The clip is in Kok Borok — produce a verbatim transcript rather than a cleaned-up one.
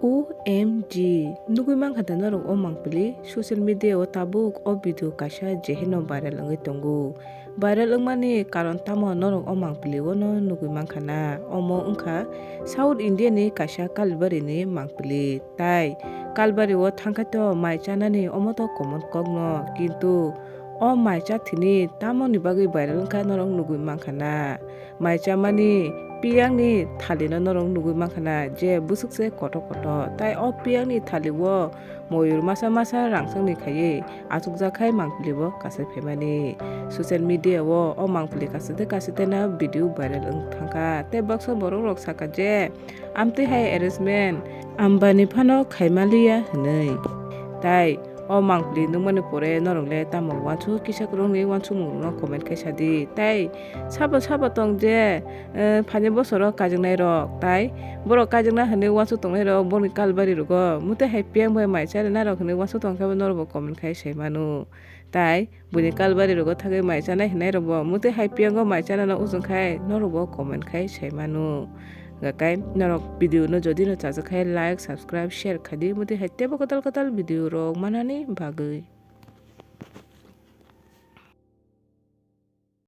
O M G, nugwi mankha da norok o mangpili? Social media o tabuk o video kaisa jeheno viral wngwi tongo. Viral wngmani karon tamo norok o mangpili o no nugwi mankha na? Omo wngkha South India ni kaisa Kalbari ni mangpili. Tai Kalbari o thangkhe to mai chanani omo to common kok no, kintu o mai chathini tamoni bagwi viral wngkha norok nugwi mankha na? Mai chamani piyangni thalino norok nugwi mankha na je bwswk se kotor kotor, tai o piyangni thalio moyur masa masa rangchakni khaiwi achukjak khai mangpili bo kasai phaimani. Social media o o mangpili kasete kasete na video viral wng thangkha, tei baksa borok rok saka je amtwi hai arrangement Ambani phano khaimaliya hwnwi. Tai o mangpili nukmani pore norok le tamo uansuk kisa kwrwngni uansukmung rokno comment khai sadi. Tai sabo sabo tong je, eh, phaini bosoro kaijaknai rok, tai borok kaijakna hwnwi uansuk tongnai rok boni Kalbari rogo mute hai piyang bai mai chari narok hwnwi uansuk tongkhe bo norok bo comment khai sai manu. Tai buini Kalbari rogo thangwi mai chanai hwnwi rok bo mute hai piyango mai chanano ujung khai norok bo comment khai sai manu. Gakai norok video no jodi no chajak khai like, subscribe, share khai di mute hai tebo kwtal kwtal video rok manani bagwi.